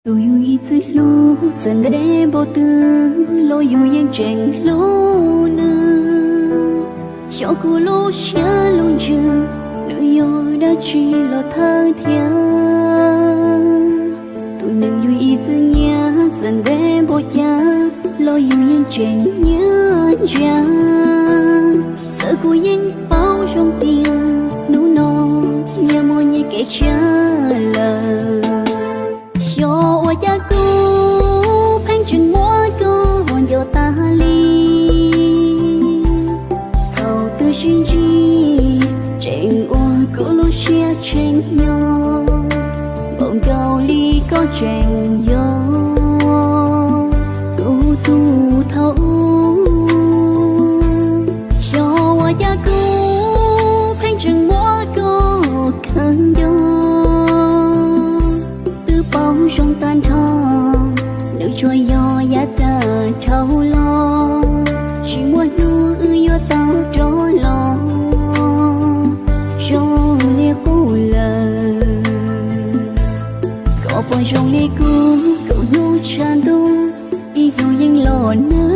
Tus yus ib txwm hlub txawm ntev npaum twg los yus yeej tseem hlub nws. Xyov kuv lub siab lub ntsws nws yog dab tsi los thawj thiab. Tus neeg yus ib txwm nyiam txawm ntev npaum cas los yus yeej tseem nyiam ntsia. Txawm kuv yeej paub zoo tias hnub no nyias muaj nyias kev tshiab lawm. Xyov ua cas kuv pheej tseem muab koj nco tag li. Thaum twg sib ntsib tseem ua kuv lub siab tshee hnyo, npaum nkaus li koj tseem yog kuv tus thaum ub. Xyov ua cas kuv pheej tseem muab koj khaws nco, twb paub zoo tag nrho nws tsuas yog yav tag dhau los, tsis muaj hnub wb yuav tau rov los zoo li qub lawm. Koj puas zoo li kuv, koj hnub tshav ntuj ib hnub yeej los nag.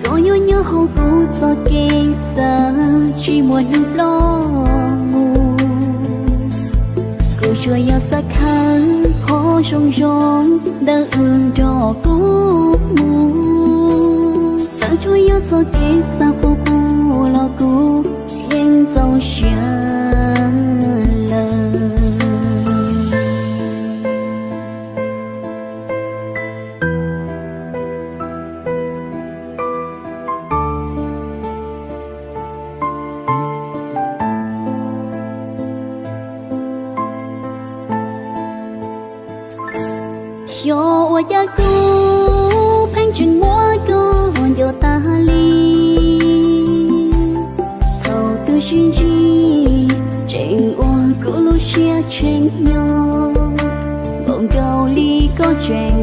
Koj yuav nyob hauv kuv txoj kev xav tsis muaj hnub ploj mus. Kuv tsuas yog xav khawb qhov zoo zoo ntawm wb nrog kuv mus. Txawm tsuas yog txoj kev xav qub qub los kuv yeej txaus siab lawm. Xyov ua cas kuv pheej tseem muab koj nco tag li. Thaum twg sib ntsib tseem ua kuv lub siab tshee hnyo, npaum nkaus li koj tseem